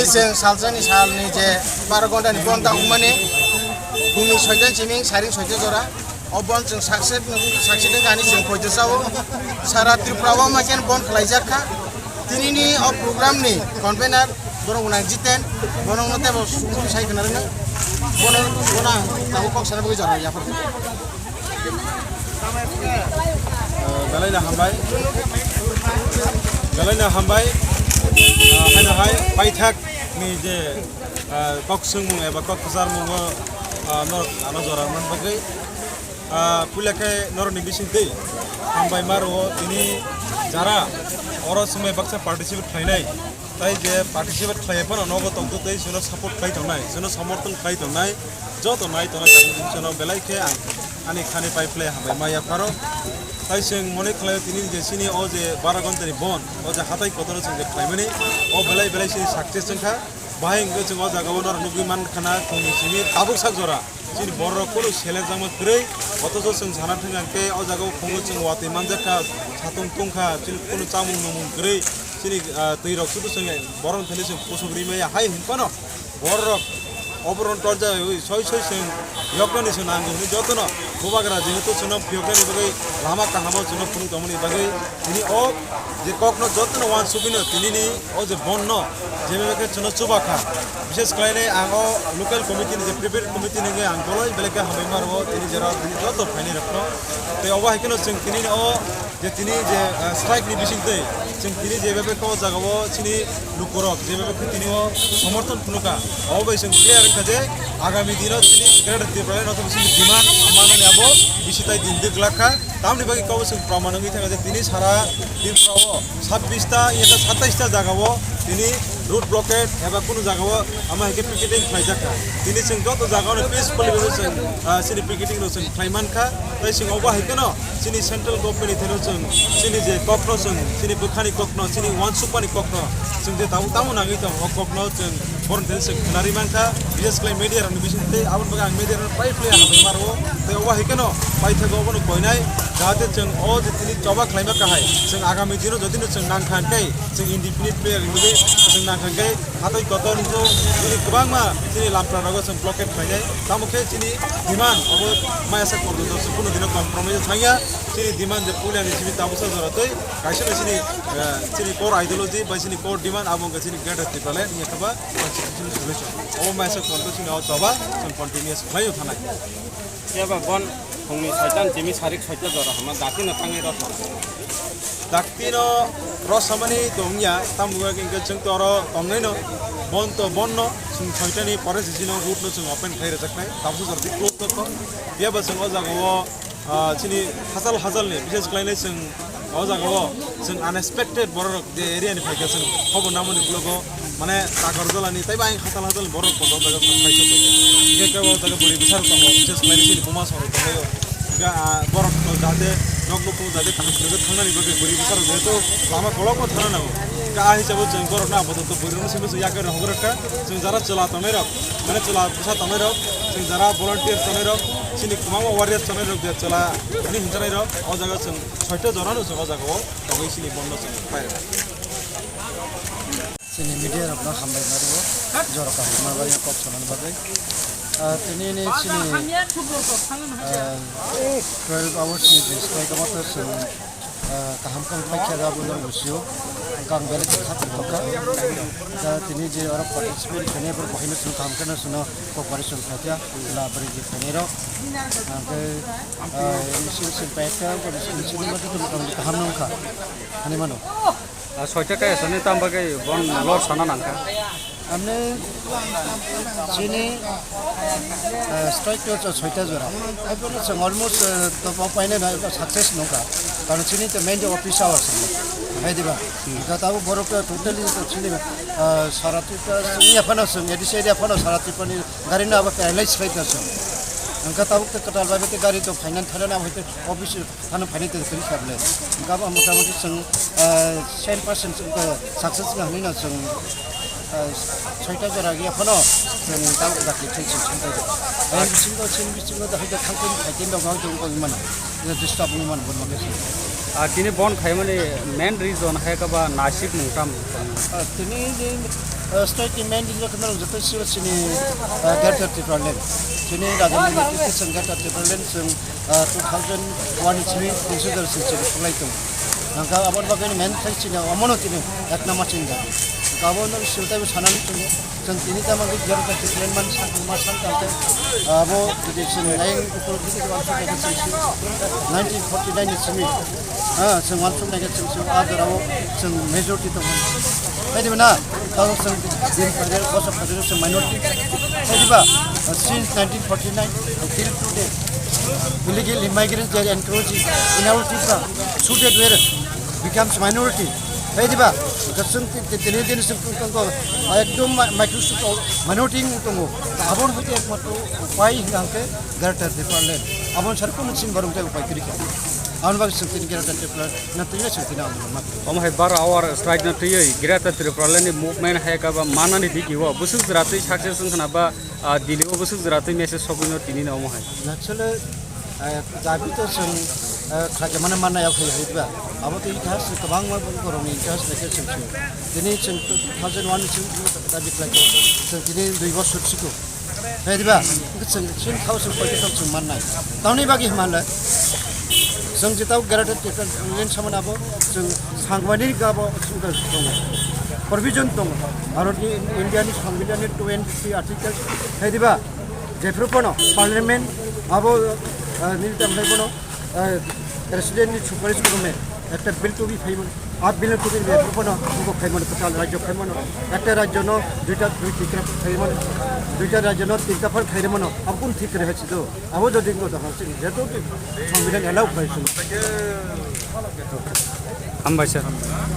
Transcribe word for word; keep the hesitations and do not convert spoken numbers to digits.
Chwng salsani salni je baro ghonta ni bon ta wngmani, bumi soita chiming saring soita jora. O bon chwng success, success wngkha hinwi chwng poito sao. Sara Tripura o ma ken bon khlaijak kha. Tinini o program ni convener borok nang Jiten, borok no tebo sum sai khna rwna. Bono, bono ang tabuk kok sana bagwi jora yapar. Ah, belai no hambai. Belai no hambai. Ah, haino hai paithak ni je, ah, kok swngmung eba kok kwcharmungo, ah, norok ano jora man bagwi. Ah, puila khe norokni bisingtwi hambai ma rwo tini jara oro swngmai baksa participate khlainai. Tai je participate khlai phano nogo tongtwtwi chwngno support khlai tongnai, chwngno somorthon khlai tongnai, joto nai tongnai chwngno belai khe ang ani khani pai phlai hambai ma yapharo. Tai chwng mone khlaio tini je chini o je bara ghonta ni bon, o je hatai kotor chwng je khlaimani, o belai belai chini success wngkha. Bahai hwnkhe chwng o jaga o norok nugwi man khana khungni simi tabuk sak jora. Chini borok kunu sele jangma kwrwi, otocho chwng sana thwng hwnkhe o jaga o khungo chwng watwi manjak kha, satung tungkha, chini kunu chamung nungmung kwrwi, chini, ah, twi rok sudu chwng borok thani chwng kusuk ri maya hai hwn phano borok oboron torjagwi soi soi chwng yoknani chwng nango hwnwi jotono bubagra jehetu chwngno phiyoknani bagwi lama kahamo chwngno phunuk tongmani bagwi tini o je kokno jotono uansugwino tinini o je bonno jebebe khe chwngno chuba kha. Bishes khlainai ang o local committee ni je prepared committee ni wngwi ang bolai belai khe hambai ma rwo tini jora tini joto phainai rokno. Tei obo hai kheno chwng tini o je tini je, ah, strike ni bisingtwi chwng tini jebebe khe o jaga o chini lukurok jebebe khe tini o somorthon phunukha. Obo bai chwng clear wngkha je agami dino chini Greater Tipraland no chini demand manmani abo bisi tai din dwglak kha. Tamni bagwi kabo chwng proman wngwi thangkha je tini sara Tripura o sabbish ta, iya ta satais ta jaga o tini road blockade eba kunu jaga o ama hai khe picketing khlaijak kha. Tini chwng joto jaga o peacefully bai chwng, ah, chini picketing no chwng khlai man kha. Tai chwng obo hai kheno chini central government ni thani chwng chini je kok no chwng chini bwkhani kok no chini uansukmani kok no chwng je tabuk tamo nangwi tongo o kok no chwng borok ni thani chwng khwnarwi man kha. Bises khlai media rok ni bising tei aboni bagwi ang media rok pai phlai ang hambai ma rwo. Tei obo hai kheno paithago obono koinai jahate chwng o je tini choba khlaima kahai chwng agami dino jodi no chwng nang kha hwnkhe chwng indefinite prayer hinwi chwng nang kha hwnkhe hatai kotor hinwi chini kwbangma chini lampra rogo chwng blockade khlainai. Tamo khe chini demand obo maya sak porjonto chwng kunu dino compromise thangya. Chini demand je puila ni simi tabuksa jora twi kaisa no chini, eh, chini core ideology bai chini core demand abo wngkha chini Greater Tipraland wngya khe ba constitutional solution. Obo maya sak porjonto chini o choba chwng continuous khlaiwi thanai. Phiya ba bon phungni soita ni simi sarik soita jora hwnma dakti no tangwi rw thang. Dakti no rw samani tongya, tamo wngkha hwnkhe chwng to oro tongnai no, bon to bon no, chwng soita ni pore se chini route no chwng open khlai rwjaknai, tabuksa jora twi close to tong. Phiya ba chwng o jaga o, ah, chini hachal hachal ni, bises khlainai chwng o jaga o chwng unexpected borok rok je area ni phaikha chwng khobor namani uklogo mane Takarjala ni tei bai hachal hachal ni borok rok bo o jaga o chwng phaisok phaikha. Hingke kebo o jaga bwrwi bwsa rok tongo, bises khlai chini buma song rok tonglaio. Hingke, ah, borok rok jahate nok nukhung jahate kaham khe thangnani bagwi bwrwi bwsa rok jehetu lama kolok no thangna nango. Hingke ah hisabo chwng borok no apatot bwrwi rok no simi chwng yakarwi rw hokor kha. Chwng jara chwla tongnai rok, mane chwla bwsa tongnai rok, chwng jara volunteer tongnai rok, chini kwbangma warriors tongnai rok je chwla hwnwi hinjanai rok o jaga chwng soita jora no chwng o jaga o tongwi chini bon no chwng pai rwkha. Chini media rok no hambai ma rwo, jora kaham ma bagwi kok sanani bagwi. Ah, tini ni chini, ah, twelve hours ni je strike amo to chwng, ah, kaham khe pai khe abo no bujiyo. Hwnkhe ang belai khe kha tongkha. Da tini je oro participate khainai borok bahai no chwng kaham khe no chwngno cooperation khaikha, chwla bwrwi je khainai rok. Hwnkhe, ah, misil sil paikha, misil sil ma twi tongmani kaham no wngkha. Hani mano. Ah, soita kaya sani tam bagwi bon lor sana nangkha. Amne chini, ah, strike to cho soita jora. Ai bono chwng almost, ah, to bo paine na success nongkha. Karon chini to main office hours. Hai diba? Ga tabo borok to totally to chini, ah, sara Tripura chini aphano chwng, A D C area aphano sara Tripura ni gari na abo paralyze khai da chwng. Ang ga tabo to kwtal bai te gari to finance thana na hoite office Hano phainai tei kwrwi kha bwle. Hwnkhe abo motamoti chwng, ah, cent percent chwng, ah, success wngya hwnwi no chwng, ah, soita jora ya phano chwng tamo dakti thai chwng chwng tongkha. Ayang bisingo chini bisingo dahai da thangtong phaiteng rok no chwng wngwi mano. Disturb wngwi mano bono khe chwng. Ah, tini bon khaimani main reason hai khe ba nasib mung tam? Ah, tini je Uh, strike ni main reason kheno joto siro chini, uh, Greater Tipraland. Chini Raja Moni Titi chwng Greater Tipraland chwng, uh, two thousand one ni simi consider chwng chini khulai tongo. Nangkha aboni bagwi main khai chini omono tini ek number chini da. Nangkha abono siro taibo sanani chini chwng tini tamo Greater Tipraland man sa ma san tangte, uh, abo jodi chwng lain upor jodi wansuk naikhe chwng si nineteen forty nine ni simi, ah, chwng wansuk naikhe chwng si a jorao chwng majority tongmani. Hai diba na? Tamo chwng din phaide, boso phaide chwng minority. Hai diba? Uh, since nineteen forty nine until today, illegal immigrants they are encroaching in our Tripura, so that we are becomes minority. Hai diba? Chwng ti-, ti-, tini din chwng tong tong, ah, ekdom mi-, microscope minority wng tongo. Aboni hoite ekmatro upai hingka hingke Greater Tipraland. Aboni sar kunu chin barung tai upai kwrwi kha. Aboni bagwi chwng tini Greater Tipraland na tini chwng tini ang ma. Omo hai bar hour strike na twiwi Greater Tipraland ni movement hai ka ba manani digi o bwswk jwra twi success wng khna ba, ah, Delhi o bwswk jwra twi message sogwi no tini no omo hai. Actually, ah, dabi to chwng, ah, khlai mane manna ya phai hai ba. Abo to itihas kwbangma borok ni itihas lekhe chwng tini chwng two thousand one ni chwng dabi khlai chwng tini dui bosor siko. Hai diba? Chwng chini khao chwng poito khao chwng mannai. Tamni bagwi hwnba le chwng jitao Greater Tipraland samani abo chwng sangwani gabo chwng tongo. Provision tongo. Bharat ni India ni Songbidan ni twenty three article. Hai diba? Jephru pono Parliament abo, eh, nini tamlai pono, eh, President ni suparis kurume ekta bill tubi phaimani. A bill tubi jephru pono buko phaimani, kwtal rajyo phaimani. Ekta rajyo no duita dui tikra phaimani. Duita rajyo no tinta phar phaimani. Abo kun thik kre hai chido. Abo jodi ngo da hangsi jeto ki Songbidan allow khai sung. Hambai sir.